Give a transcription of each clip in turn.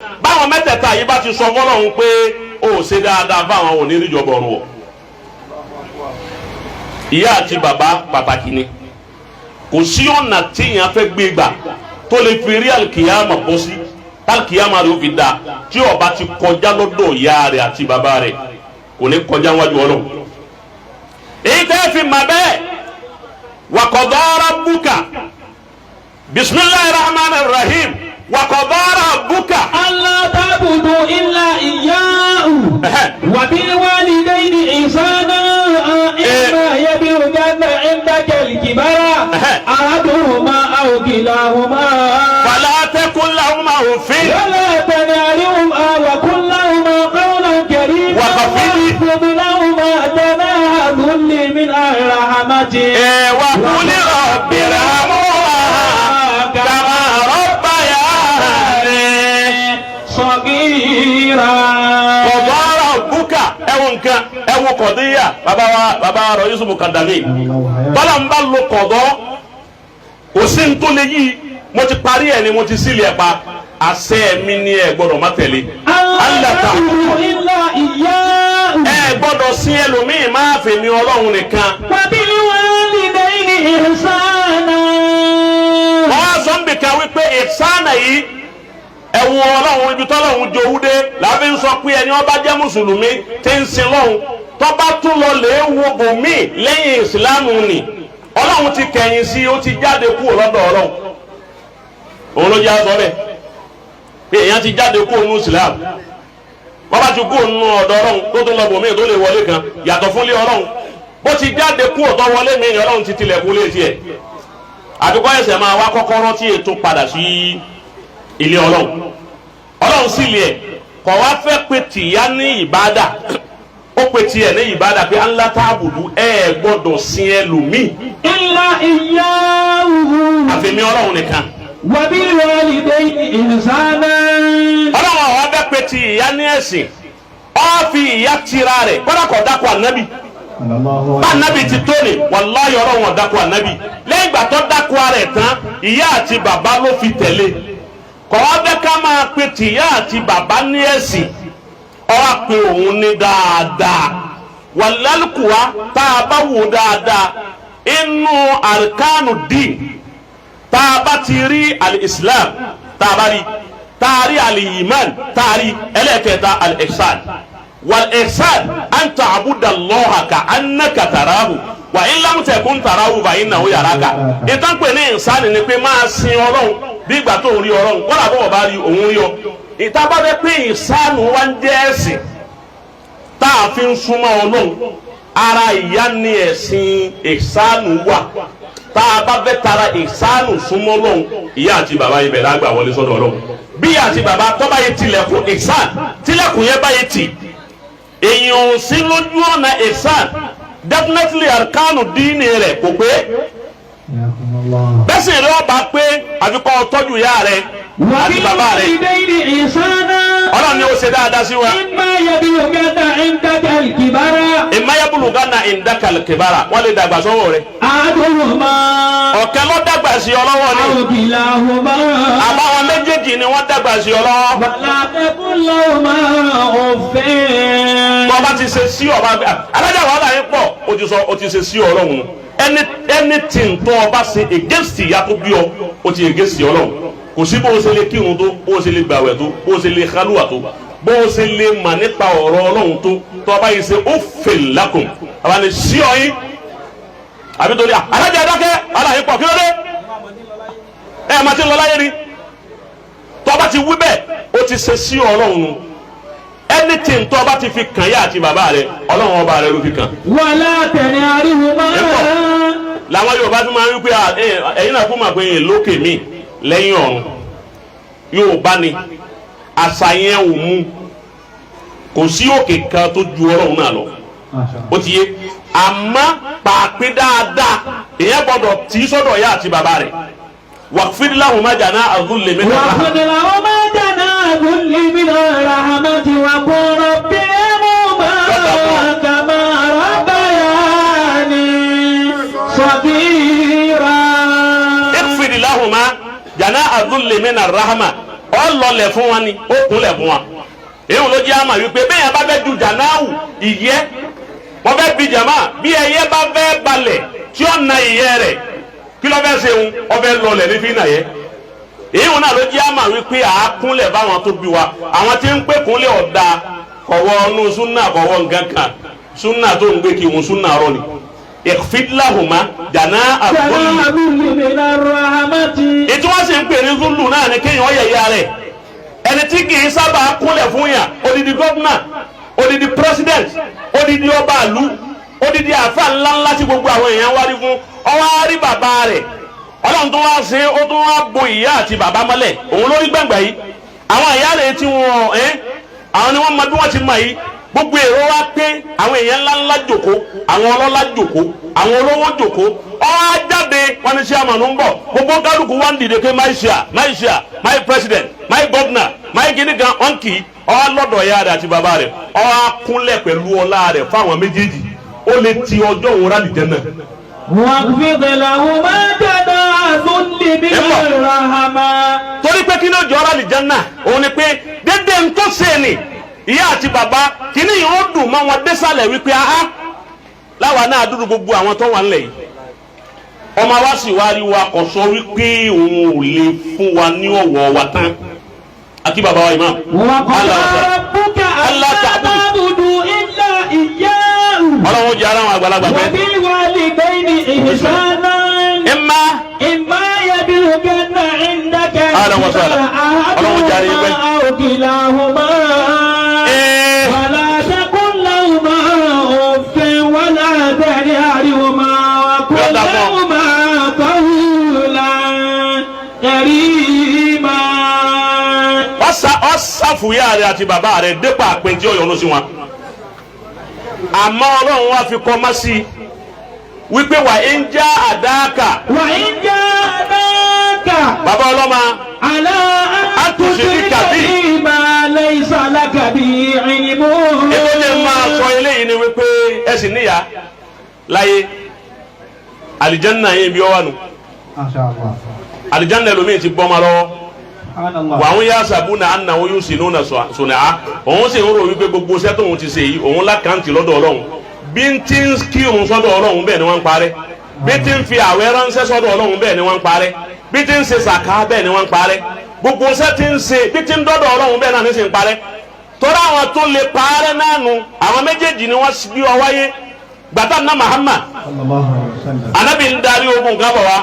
Báwọn mẹ́tẹ̀ẹ̀ta yìí bá ti sọ fọlọ́hún pé ó ṣe dáadáa fáwọn, ò ní ríjọba ọ̀run wọ̀. Ìyá àti bàbá pàtàkì ni. Kò sí ọ̀nà tíyàn fẹ́ gbé gbà tó lè fi rí alikiyama bọ́ sí alikiyama rẹ̀ ó fi da, tí ó bá ti kọjá lọ́dọ̀ ìyá rẹ̀ àti bàbá rẹ̀, kò ní kọjá wájú Ọlọ́run. Èyí tẹ́ fi mà bẹ́ẹ̀, wa qada rabbuka, bisimilahi rahman rahim, wa qada rabbuka. ألا تعبدوا إلا إياه وبالوالدين إحسانا إما يبلغن عندك الكبر أحدهما أو كلاهما fala taqul lahuma uffin. ولا تنهرهما وقل لهما قولا كريما وخفض واخفض لهما جناح الذل من الرحمة Wa qul rabbi irhamhuma kama rabbayani صغيرا. Qada rabbuka, ẹwọ nǹkan, ẹwọ kọ̀díyà. Bàbá wa, bàbá wa rọ Yusuf Kandami, bọ́lá ń bá lo kọ̀dọ́, kò sí ní tó lè yí. Mo ti parí ẹ̀ ni, mo ti sílẹ̀ ẹ̀ pa àṣẹ mi ni, ẹ gbọ́dọ̀ má tẹ̀lé. ألا تعبدوا إلا إياه. Ẹ gbọ́dọ̀ sí ẹlòmíì, máa fi mi Ọlọ́run nìkan. وبالوالدين إحسانا. Wọ́n á sọ ń bìkan wípé ìsánà yìí, ẹ̀wù Ọlọ́run, ibi tọ́lọ́run jowú dé làbí ń sọ pé ẹni ọba jẹ́ mùsùlùmí tí ń sin lọ́hùn, tọ́ba tún lọ lè wo bòmíì lẹ́yìn ìsìlámù ni, Ọlọ́run ti kẹ̀yìn sí, ó ti jáde kúrò lọ́dọ̀ Ọlọ́run. Òun ló jẹ́ àsọ bẹ́ẹ̀ pé èèyàn ti jáde kúrò nínú ìsìlámù. Wọ́n bá ti kúrò nínú ọ̀dọ̀ Ọlọ́run, tó tún lọ bòmíì tó lè wọlé kan yàtọ̀ fúnlé Ọlọ́run, bó ti jáde kúrò tó wọlé mi ni, Ọlọ́run ti tilẹ̀kùn létí ẹ̀, àbíkọ́ ẹsẹ̀ máa wá kọ́kọ́rọ́ tí ètò padà sí ilé Ọlọ́run. Ọlọ́run sì lè ẹ̀ kọ̀ wá fẹ́ pé tìyá ní ìbádà, ó pe tiẹ̀ ní ìbádà pé ńlá táàbùdù, ẹ gbọ́dọ̀ sin ẹlòmíì إلا إياه àfẹ̀mí Ọlọ́run nìkan. وبالوالدين إحسانا. Ọlọ́run àwọn abẹ́ pe ti ìyá ní ẹ̀sìn, ó fi ìyá tira rẹ̀ kọ́dà kọ́ dákọ̀ ànábì. Bá ànábì ti tó ni, wàláyé, Ọlọ́run ò dákọ̀ ànábì. Lẹ́yìn ìgbà tó dákọ̀ rẹ̀ tán, ìyá àti bàbá ló fi tẹ̀lé. Kọ́ wá bẹ́ ká máa pe tìyá àti bàbá ní ẹ̀sìn, ó wá pe òun ní dáadáa. Wàlálùkùwá, tá a bá wò dáadáa inú arkanu dín, tá a bá ti rí al-Islam, tá a bá rí, tá a rí al-iman, tá a rí ẹlẹ́kẹta al-ihsan. Wal-ihsan an ta'buda Allaha ka'annaka tarahu wa in lam takun tarahu fa innahu yaraka. Ìtàn pè ní ìsánì ni pé máa sin Ọlọ́run bí ìgbà tó ń rí Ọlọ́run, kọ́lá bọ́ bá rí òun rí ọ. Ìta bá fẹ́ pé ìsánù wa ń jẹ́ ẹ̀sìn tá a fi ń súnmọ́ Ọlọ́run, ara ìyá ni ẹ̀sìn ìsánù wà. Tá a bá fẹ́ tara ìsánù súnmọ́ Ọlọ́run, ìyá àti bàbá ibẹ̀ lágbà wọlé sọ́dọ̀ Ọlọ́run. Bí ìyá àti bàbá tó bá yẹ tilẹ̀kùn ìsán, tilẹ̀kùn yẹn bá yẹ tì, èèyàn ò sí lójú ọ̀nà ìsán. Definitely, arkanu díìnì rẹ̀ kò pé. Bẹ́sẹ̀ rẹ̀ ọba pé, àfikọ́ tọ́jú ìyá rẹ̀ àti bàbá rẹ̀. وبالوالدين إحسانا. Ọlọ́run ni ó ṣe dáadáa sí wa. إما يبلغن عندك الكبر. Imma yablughanna indaka al-kibara, wọ́n lè dàgbà sọ́wọ́ rẹ̀. أحدهما Ọ̀kẹ́ ló dàgbà sí ọ lọ́wọ́ ni. أو كلاهما. Àbáwọn méjèèjì ni wọ́n dàgbà sí ọ lọ́wọ́. ولا تقل لهما أف. Tó bá ti ṣe sí ọba alájà, wàhálà yín pọ̀, o ti sọ, o ti ṣe sí Ọlọ́run. Anything tó o bá ṣe against ìyá tó bí ọ, o ti against Ọlọ́run. Kò sí bó o ṣe lè kírun tó, bó o ṣe lè gbàwẹ̀ tó, bó o ṣe lè kálúwà tó, bó o ṣe lè mà nípa ọ̀rọ̀ Ọlọ́run tó, tó o bá yìí ṣe ó fè lákùn àbá ní sí ọ yín, àbí torí alájà dákẹ́, wàhálà yín pọ̀, kí ló dé? Ẹ máa ti lọ láyé ni. Tó o bá ti wí bẹ́ẹ̀, o ti ṣe sí Ọlọ́run nu. Anything tó o bá ti fi kàn yá àti bàbá rẹ, Ọlọ́run ọba rẹ ló fi kàn. ولا تنهرهما. Làwọn Yorùbá tún máa ń wí pé ẹ̀yin náà kú mà pé lókè mi lẹ́yìn ọ̀run. Yorùbá ni àṣà yẹn ò mú. Kò sí òkè kan tó ju Ọlọ́run náà lọ, ó ti yé. Àmọ́ pàápín dáadáa, èèyàn gbọ́dọ̀ tí sọ́dọ̀ ìyá àti bàbá rẹ̀. Wakhfid lahuma janaha dhulli min rahma. واخفض لهما جناح الذل من الرحمة وقل رب ارحمهما كما ربياني صغيرا. Ikhfid lahuma janaha dhulli min rahma. Ọ lọlẹ̀ fún wọn ni, ó kúnlẹ̀ fún wọn. Èyí ló jẹ́ àmà wípé bẹ́ẹ̀ yẹn bá fẹ́ ju jànáwù ìyẹ́, wọ́n fẹ́ bi jàmá, bí ẹyẹ bá fẹ́ balẹ̀ tí ó na ìyẹ́ rẹ̀, kí ló fẹ́ ṣe ń? Ó fẹ́ lọlẹ̀ ní fi nà yẹ. Èyí náà ló jẹ́ àmà wípé àákúnlẹ̀ báwọn tó bí wa. Àwọn tí ń pè kúnlẹ̀ ọ̀dà kọ̀wọ́ ọ̀nù súnà, kọ̀wọ́ nǹkan kan súnà tó ń gbé kí òun súnà rọ ni. Ìfidlahùmá jàná àbúrò. جناح الذل من الرحمة. Ètò wọn sì ń pè ní zulu náà ni kéèyàn yẹ̀yẹ́ rẹ̀, ẹni tí kì í sábà kúnlẹ̀ fún yàn, odidi gómìnà, odidi president, odidi ọba àlú, odidi àfa ńláńlá tí gbogbo àwọn èèyàn wárí fún, ọwọ́ á rí bàbá rẹ̀. Ọlọ́run tó wá ṣe, ó tún wá bo ìyá àti bàbá mọ́lẹ̀, òun lórí gbàngbà yìí. Àwọn ìyá rẹ̀ tí wọ́n ẹ́, àwọn ni wọ́n mọ bí wọ́n ti mọ̀ yìí. Gbogbo èrò wa pé àwọn èèyàn ńláńlá jòkó, àwọn ọlọ́lá jòkó, àwọn olówó jòkó. Ọwọ́ á jáde, wọn ní chairman ń bọ̀. Gbogbo kálukú wa ń dìde pé my chair, my chair, my president, my governor, my guinea gan ọ̀nkì. Ọwọ́ lọ́dọ̀ ìyá rẹ̀ àti bàbá rẹ̀, ọwọ́ á kúnlẹ̀ pẹ̀lú ọlá rẹ̀ fáwọn méjèèjì, ó lè ti ọjọ́ òun rálì jẹ́ náà. واخفض لهما جناح الذل من الرحمة. Torí pé kí ló jọ ọ́rọ́ àlìjánná? Òun ni pé dédé ń tó ṣe ni ìyá àti bàbá kìíní yìí, ó dùn mọ́ wọn désàlẹ̀ wípé ahá láwa náà dúró. Gbogbo àwọn tó wà ńlẹ̀ yìí, ọmọ wa sì wá rí wa, kò sọ wípé òun ò lè fún wa ní ọ̀wọ̀ wa tán. Àti bàbá wa imam. وقضى ربك ألا تعبدوا إلا إياه Ọlọ́run jẹ́ ara àwọn àgbàlagbà pẹ́. وبالوالدين إحسانا ẹ má إما يبلغن عندك أهلا وسهلا. ọlọ́run jẹ́ ara yín pẹ́. أو كلاهما ولا تقل لهما أف ولا تنهرهما وقل لهما قولا كريما. Ọ̀sàfùyà rẹ̀ àti bàbá rẹ̀ dépò àpín tí ó yọ́nú sí wọn. Àmọ́ Ọlọ́run wá fi kọ́ mọ́ sí i wípé wà ń já àdáàkà. وإن جاهداك Bàbá ọlọ́mọ على أن أن تشرك تشرك بي. بي ما ليس لك به علم. Ètò lè máa sọ eléyìí ni wípé ẹ sì níyà láyé, àlìjánná yẹn bí ọ wà nù. Masha Allah. Àlìjánná ẹlòmíì ti bọ́ ma lọ́wọ́. Subhanallah. Wà àwọn yà sàbúnà àná wọn yóò sì nù nà sùnà á, òun sì ń rò wípé gbogbo iṣẹ́ tóun ti ṣe yìí, òun lákàntì lọ́dọ̀ Ọlọ́run. Bí n ti ń kírun sọ́dọ̀ Ọlọ́run, bẹ́ẹ̀ ni wọ́n ń parẹ́. Bí ti ń fi àwẹ̀ ránṣẹ́ sọ́dọ̀ Ọlọ́run, bẹ́ẹ̀ ni wọ́n ń parẹ́. Bí ti ń ṣe sàká, bẹ́ẹ̀ ni wọ́n ń parẹ́. Gbogbo iṣẹ́ ti ń ṣe, bí ti ń dọ́dọ̀ Ọlọ́run, bẹ́ẹ̀ náà ní sì ń parẹ́. Tọ́lá àwọn tó lè parẹ́ náà nu, àwọn méjèèjì ni wọ́n bí ọ wáyé. Gbàtà ná Muhammad Sallallahu alaihi wasallam. Anabi ń darí ogun kan bọ̀ wá,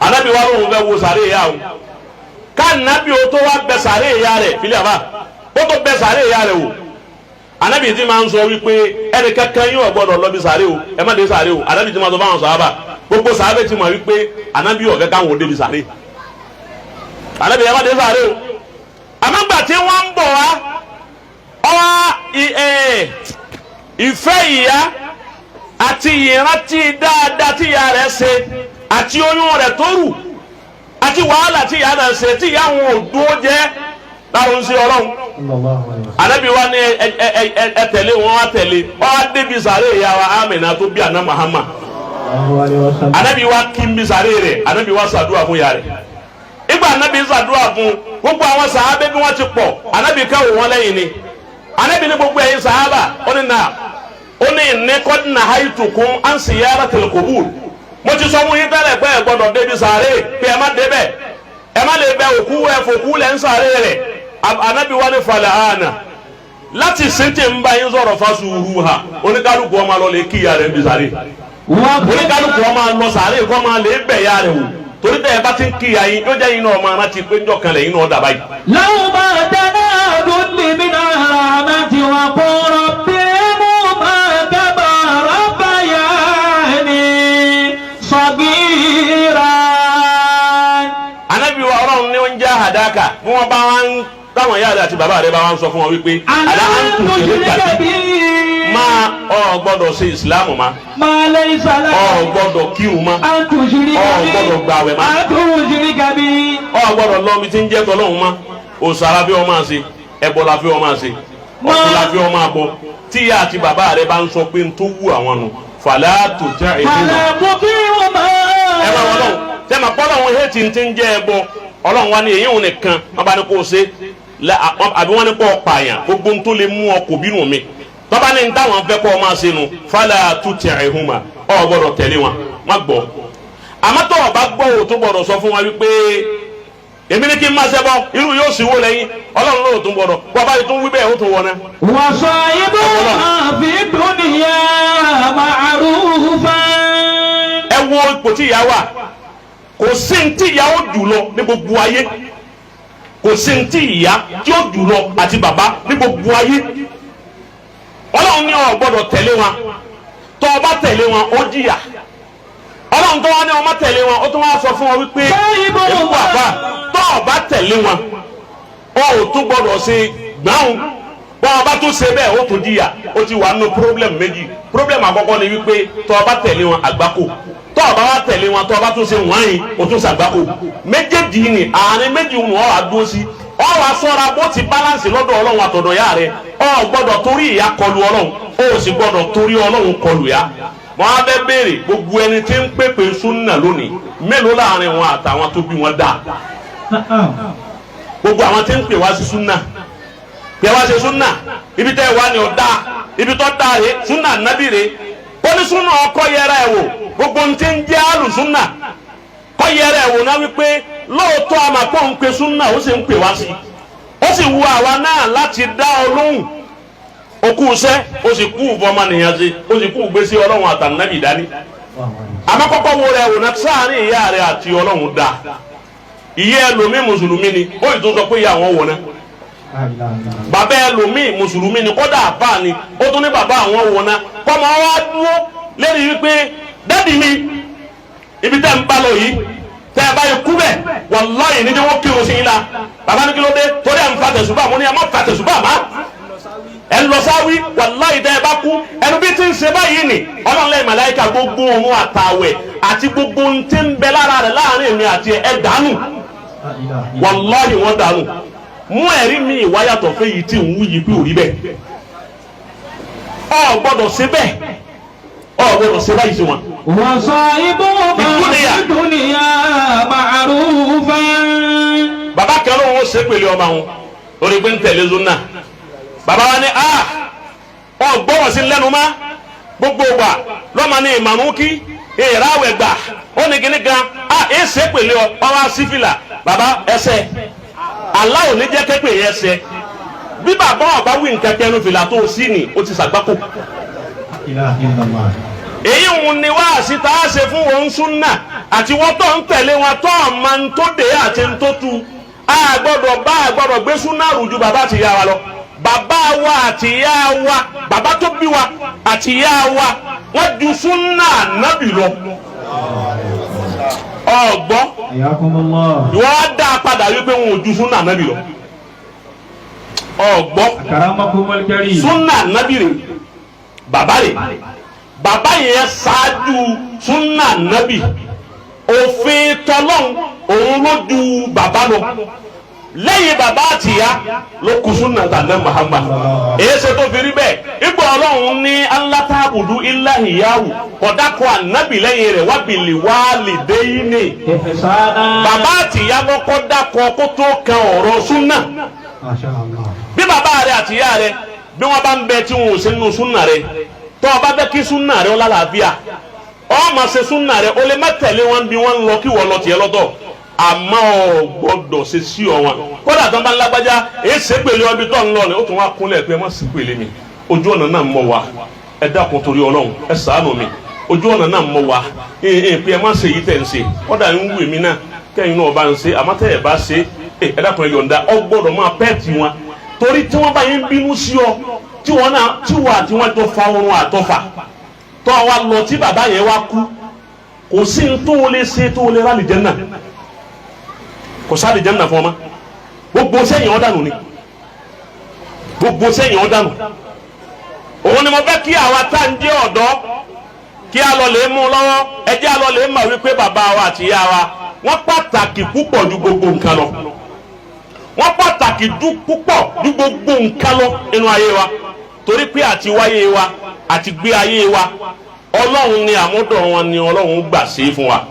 anabi wa lóun fẹ́ wo sàré ìyá o. Ká anabi o tó wá bẹ sàré ìyá rẹ̀ fílẹ̀ àbá, ó tó bẹ sàré ìyá rẹ̀ wò, anabi ti máa ń sọ wípé ẹnì kankan yóò gbọdọ̀ lọ bí sàré o, ẹ má dé sàré o. Anabi ti máa sọ fáwọn sàhábà, gbogbo sàhábà ti mọ̀ wípé anabi ò fẹ́ káwọn ò débi sàré. Anabi, ẹ má dé sàré o. Àmọ́ gbà tí wọ́n ń bọ̀ wá, ọwọ́ ìfẹ́ ìyá àti ìrántí dáadáa tí ìyá rẹ̀ ṣe, àti oyún rẹ̀ tó rù, àti wàhálà tí ìyá rẹ̀ ṣe, tí ìyá òun ò dúró jẹ́ láwọn ń ṣe Ọlọ́run. Sallallahu alaihi wasallam. Anabi wa ni ẹ ẹ ẹ ẹ tẹ̀lé wọn, wá tẹ̀lé wọn, wá débi sàré ìyá wa Amina tó bí àná Muhammad. Sallallahu alaihi wasallam. Anabi wa kí n bí sàré rẹ̀, anabi wa ṣàdúrà fún ìyá rẹ̀. Ìgbà anabi ṣàdúrà fún gbogbo àwọn sàhábé bí wọ́n ti pọ̀, anabi káwọ́ wọn lẹ́yìn ni. Anabi ní gbogbo ẹ̀yin sàhábà, ó ní nà, ó ní inni qad nahaytukum an ziyaratil qubur. Mo ti sọ fún yín tẹ́lẹ̀ pé ẹ gbọ́dọ̀ débi sàré, pé ẹ má débẹ̀, ẹ má lè bẹ òkú, ẹ fòkú lẹ́ ń sàré rẹ̀. Anabi wa ní falẹ̀ àná láti sèǹtẹ̀ ń bá yín sọ̀rọ̀ fasuruha, oníkálukú ọmọ lọ lè kíyà rẹ̀ ń bí sàré, oníkálukú ọmọ lọ sàré kọ́ máa lè bẹ̀ ya rẹ̀ wò, torí tẹ̀ ẹ bá ti ń kíyà yín, yóò jẹ́ yín náà ọmọ arántí pé ńjọ́ kan lẹ̀ yín náà dàbá yìí. لهما جناح الذل من الرحمة وقل رب ارحمهما كما ربياني صغيرا. Anabi wa, Ọlọ́run ní oúnjẹ àdáka bí wọ́n bá wá ń táwọn ìyá rẹ̀ àti bàbá rẹ̀ bá wá ń sọ fún wọn wípé ألا àlá أن ń tún تشرك ṣe بي máa ọ gbọ́dọ̀ ṣe ìsìlámù ma ما ليس لك ọ gbọ́dọ̀ kírun ma أن تشرك ọ بي gbọ́dọ̀ gbààwẹ̀ ma أن تشرك بي ọ gbọ́dọ̀ lọ mi ti ń jẹ́ tọ́lọ́hún ma. Òòṣà la fi ọ máa ṣe, ẹbọ la fi ọ máa ṣe, ọ̀tún la fi ọ máa bọ. Tí ìyá àti bàbá rẹ̀ bá ń sọ pé n tó wù àwọn nù, fàlà tó jẹ́ èdè فلا wọn. تطيعهما. Ẹ máa wọ́n lọ́wọ́ tẹ́ máa pọ́ lọ́wọ́ hẹ́ẹ̀tì ti ń jẹ́ ẹbọ. Ọlọ́run wa ní èyí òun nìkan wọ́n bá ní kó o ṣe, àbí wọ́n ní kó o pààyàn, gbogbo tó lè mú ọ kò bínú mi tọ́ba ní táwọn fẹ́ kó o máa ṣe nu, fala tuti'huma, ọ gbọ́dọ̀ tẹ̀lé wọn, má gbọ́. Àmọ́ tó o bá gbọ́, o tó gbọ́dọ̀ sọ fún wa wípé èmi ní kí n máa ṣẹbọ, irú yóò sì wó lẹ́yìn. Ọlọ́run lóò tún gbọ́dọ̀ bọ́ báyìí tún wí bẹ́ẹ̀, ó tún wọ náà. وصاحبهما في الدنيا معروفا. Ẹ wo ipò tí ìyá wà. Kò sí ní tí ìyá ó jù lọ ní gbogbo ayé, kò sí ní tí ìyá tí ó jù lọ àti bàbá ní gbogbo ayé. Ọlọ́run ní o gbọ́dọ̀ tẹ̀lé wọn. Tó o bá tẹ̀lé wọn, ó jìyà. Ọlọ́run tó wá ní o má tẹ̀lé wọn, ó tún wá sọ fún wọn wípé èkó àbá, tó o bá tẹ̀lé wọn, o ò tún gbọ́dọ̀ ṣe gbáhùn. Bọ́n ọba tún ṣe bẹ́ẹ̀, ó tún jìyà. Ó ti wà nínú problem méjì. Problem àkọ́kọ́ ni wípé tó o bá tẹ̀lé wọn, àgbákò. Tó o bá wá tẹ̀lé wọn, tó o bá tún ṣe wọ́n, o tún ṣàgbákò. Méjèèjì ni, àárín méjì ni wọ́n wá dúró sí. Ọ wá sọ́ra bó ti balance lọ́dọ̀ Ọlọ́run àtọ̀dọ̀ yá rẹ. Ọ gbọ́dọ̀ torí ìyá kọlu Ọlọ́run, ó sì gbọ́dọ̀ torí Ọlọ́run kọlu ya. Wọ́n á bẹ́ béèrè, gbogbo ẹni tí ń pèpè súnà lónìí, mélòó láàrin wọn àtàwọn tó bí wọn dá? Gbogbo àwọn tí ń pè wá sí súnà, pè wá sí súnà, ibi tẹ́ ẹ wá ni ọ̀ dá, ibi tó dá rè, súnà nábì rè. Ó ní súnà ọkọ yẹra ẹ̀ wò. Gbogbo ń tí ń jẹ́ àlù súnà kọ́ yẹra ẹ̀ wò náà wípé lóòótọ́ àmàpọ̀ ń pe súnà, ó sì ń pè wá sí, ó sì wu àwa náà láti dá ọ lóhùn. Ó kú iṣẹ́, ó sì kú ìfọmọnìyàn sí, ó sì kú gbèsè Ọlọ́run àtànábì dání. Àmọ́ kọ́kọ́ wo rẹ̀ wò náà, sáàrin ìyá rẹ̀ àti Ọlọ́run dá. Ìyá ẹlòmíì mùsùlùmí ni, ó sì tún sọ pé ìyá àwọn wọ̀ náà. Bàbá ẹlòmíì mùsùlùmí ni, kódà àbá ni, ó tún ní bàbá àwọn wọ̀ náà. Kọ́mọ wa dúró lẹ́nu wípé daddy mi, ibi tẹ́ ń bá lọ yìí, tẹ́ ẹ bá yẹ kú bẹ́ẹ̀, wàláyé ní wọ́n kírun sí yín la. Bàbá ní kí ló dé? Torí ẹ̀ ń fa tẹ̀sùbà. Mo ní ẹ má fa tẹ̀sùbà má, ẹ lọ sáwí. Wàláyé, tẹ́ ẹ bá kú ẹnu bí tí ń ṣe báyìí ni, Ọlọ́run lẹ́yìn màláíkà, gbogbo òun àtàwẹ̀ àti gbogbo ohun tí ń bẹ lára rẹ̀ láàrin èmi àti ẹ dànù. Wàláyé, wọ́n dànù. Mú ẹ̀rí mi ìwáyàtọ̀ fẹ́ yìí tí ń wú yìí pé ò rí bẹ́ẹ̀. Ọ gbọ́dọ̀ ṣe bẹ́ẹ̀, ọ gbọ́dọ̀ ṣe báyìí sí wọn. وصاحبهما في الدنيا معروفا. Bàbá kan ló ń ṣe pèlè ọmọ àwọn lórí pé ń tẹ̀lé zona. Bàbá wa ní a ọ gbọ́rọ̀ sí lẹ́nu má, gbogbo wa lọ́mọ ní ìmàrún kí ìràwẹ̀ gbà, ó ní kíní kan a ẹ ṣe pèlè ọ ọwọ́ sífìlà. Bàbá ẹsẹ̀ aláwọ̀ ní jẹ́ kẹ́pẹ́ yẹn ṣe bí bàbá ọba wí nǹkan kẹnu fìlà tó sí ni ó ti ṣàgbákò. Èyí ń ní wáàsí tá a ṣe fún wọn súnà àti wọ́n tó ń tẹ̀lé wọn tó ọ̀ma ń tó dé àti ń tó tu. A gbọ́dọ̀ bá a gbọ́dọ̀ gbé súnà rù ju bàbá àti ìyá wa lọ. Bàbá wa àti ìyá wa, bàbá tó bí wa àti ìyá wa, wọ́n ju súnà nábì lọ. Ọ̀gbọ́n ìwọ á dá a padà wípé wọn ò ju súnà nábì lọ. Ọ̀gbọ́n súnà nábì rè, bàbá rè, bàbá yẹn ṣáájú súnà nábì. Òfin tọlọ́hun òun ló ju bàbá lọ. Lẹ́yìn bàbá àtìyá ló kù súnà tànà Muhammad. Èyí ṣe tó fi rí bẹ́ẹ̀, ipò Ọlọ́run ní alla ta'budu illa iyyahu, kọ̀dákọ̀ ànábì lẹ́yìn rẹ̀ wábìlì walidayni. Bàbá àtìyá kọ́kọ́ dákọ̀ kó tó kan ọ̀rọ̀ súnà. Bí bàbá rẹ̀ àtìyá rẹ̀ bí wọ́n bá ń bẹ tí wọn ò sí nínú súnà rẹ̀, tó o bá fẹ́ kí súnà rẹ̀ ó lálàáfíà, ọ máa ṣe súnà rẹ̀. O lè má tẹ̀lé wọn bí wọ́n ń lọ, kí wọ́n lọ tiẹ̀ lọ́tọ̀, àmọ́ ọ gbọ́dọ̀ ṣe sí ọ wọn. Kódà tó ń bá ń lágbájá èyí ṣe pèlè ọbí tó ń lọ ni, ó tún wá kúnlẹ̀ pé ẹ má sì pèlè mi, ojú ọ̀nà náà mọ̀ wá, ẹ dákun torí Ọlọ́run, ẹ ṣàánú mi, ojú ọ̀nà náà mọ̀ wá, ẹ ẹ pé ẹ má ṣe èyí tẹ̀ ń ṣe. Kódà ń wù mí náà kẹ́yìn náà bá ń ṣe, àmọ́ tẹ́ ẹ bá ṣe, ẹ dákun, ẹ yọ̀ǹda. Ọ gbọ́dọ̀ máa pẹ́ẹ̀tì wọn, torí tí wọ́n bá yẹn bínú sí ọ, tí wọ́n náà tí wọ́n àti wọ́n tó fa oorun àtọ́fà tó wa lọ, tí bàbá yẹn wá kú, kò sí ní tó o lè ṣe tó o lè rálì jẹ́ náà, kò sáré jẹ́ náà fún ọ ma. Gbogbo sẹ́yìn ọ̀dànù ni, gbogbo sẹ́yìn ọ̀dànù. Òun ni mo fẹ́ kí àwa tá ń jẹ́ ọ̀dọ́ kí a lọ lè mú lọ́wọ́. Ẹ jẹ́ a lọ lè mọ̀ wípé bàbá wa àti ìyá wa, wọ́n pàtàkì púpọ̀ ju gbogbo nǹkan lọ. Wọ́n pàtàkì púpọ̀ ju gbogbo nǹkan lọ nínú ayé wa, torí pé àti wáyé wa àti gbé ayé wa, Ọlọ́run ni àmúdọ̀ wọn ni Ọlọ́run gbà sí fún wa.